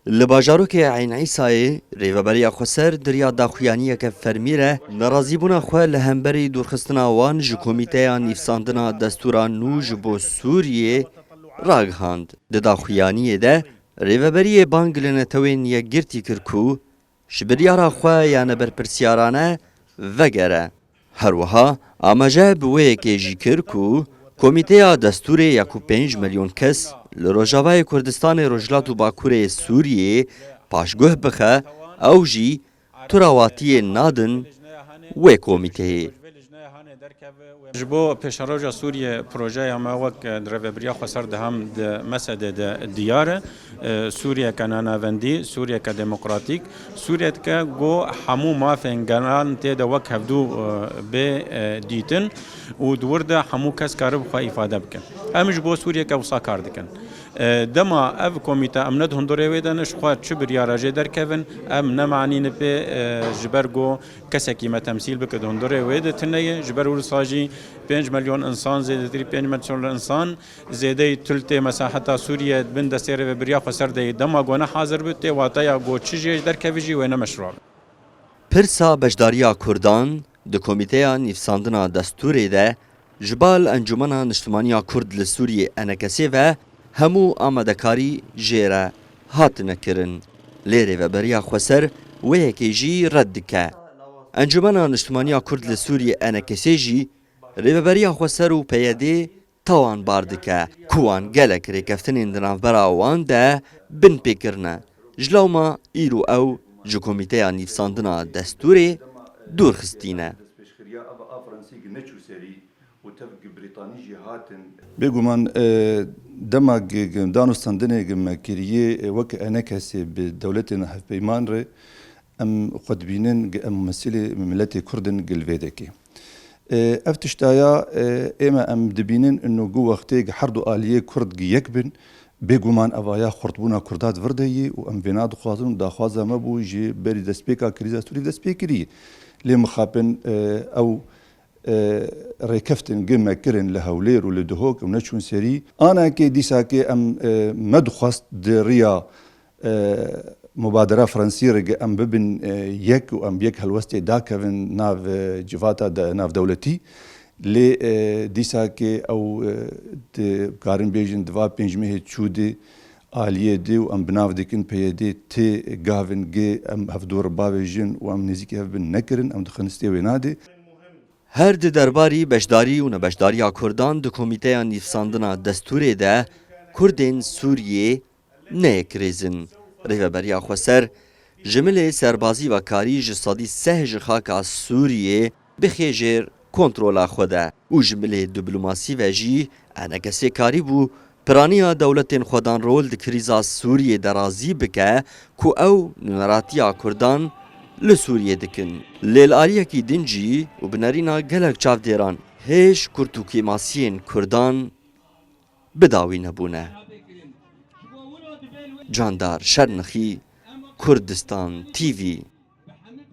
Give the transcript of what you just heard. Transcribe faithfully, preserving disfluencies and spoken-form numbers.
Li bajarokê Eyn Îsayê Rêveberiya Xweser di riya daxuyaniyeke fermî re nerazîbûna xwe li hemberî dûrxistina wan ji Komîteya Nivîsandina Destûra Nû ji bo Sûriyê ragihand. Di daxuyaniyê de Rêveberiyê bang li Netewên Yekgirtî kir ku ji biryara xwe ya neberpirsiyarane vegere. Her wiha amaje bi wê yekê jî kir ku Komîteya Destûrê ya ku pênc milyon kes li Rojavayê Kurdistanê, Rojhilat û Bakurê Sûriyê paşguh bixe, ew jî turawatiyê nadin wê komîteyê. Ji bo pêşeroja Sûriyê projeya me wek di Rêveberiya Xweser de hem di mesedê de diyar e. Sûriyeke nanavendî, Sûriyeke demokratîk, Sûriyeke ku hemû mafên gelan tê de wek hevdû, e, bê, e, dîtin û di wir de hemû kes karibe xwe îfade bike. Em ji bo Sûriyeke wisa kar dikin. E, dema ev komîte em ne di hundirê wê de ne, ji xwe çi biryara jê derkevin, em ne manî ne pê, e, ji ber ku kesekî me temsîl bike di hundirê wê de tune ye. Ji ber wisa jî pênc milyon însan, zêdetirî pênc milyon însan, zêdeyî tu li tê mesaheta Sûriyê di bin destê Rêveberiya Xweser de yê. Dema ku ne hazir bi tê, wateya ku çi jê ji derkevî jî wê ne meşrû be. Pirsa beşdariya Kurdan di Komîteya Nivîsandina Destûrê de ji bal Encûmena Niştimaniya Kurd li Sûriyê, ENKS'ê, ve hemû amadekarî jê re hatine kirin. Lê Rêveberiya Xweser wê yekê jî red dike. Encûmena Niştimaniya Kurd li Sûriyê, ENKS'ê, jî Rêveberiya Xweser û PYD'ê tawanbar dike ku wan gelek rêkeftinên di navbera wan de binpê kirine. Ji lewma îro ew ji Komîteya Nivîsandina Destûrê dûr xistîne. Bêguman, e, dema gi, gi danûstandinê gi me kiriye, e, wek ENKS'ê bi dewletên hevpeyman re em xwe dibînin gi em mumesilê miletê Kurd in gi li vê dekê. E, ev tiştaya, e, ême em dibînin ino gu wextê gi her du aliyê Kurd gi yek bin, bêguman evaya xurtbûna Kurda di vir de yî û em vêna dixwazin û daxwaza me bû ji berî destpêka krîza Sûrî dest pê kirî. Lê mixabin, e, ew, e, rêkeftin gi me kirin li Hewlêr û li Duhok û neçûn serî. Anakê dîsakê em, e, me dixwest di riya e, mubadera Fransî re em bibin, e, yek û em yek helwestê dakevin nav, e, civata de, navdewletî. Lê, e, dîsa ke ew, e, di, karin bêjin di va pênc mehê çû de aliyê de û em bi nav dikin P Y D tê gavin ge em hevdû re bavêjin û em nêzîkî hev bin nekirin, em dixin stê wê nadê. Her di derbarî beşdarî û nebeşdariya Kurdan di Komîteya Nîvsandina Destûrê de Kurdên Sûriyê ne yekrêz in. Rêveberiya Xweser ji milê serbazî ve karî ji sedî seh ji xaka Sûriyê bixê jêr kontrola xwe de û ji milê diplomasî ve jî ENKS'ê karîbû piraniya dewletên xwedanrol di krîza Sûriyê de razî bike ku ew nûneratiya Kurdan li Sûriyê dikin. Lê li aliyekî din jî û bi nerîna gelek çavdêran hêj kurt û kêmasiyên Kurdan bi dawî nebûne. Candar Şernixî, Kurdistan T V.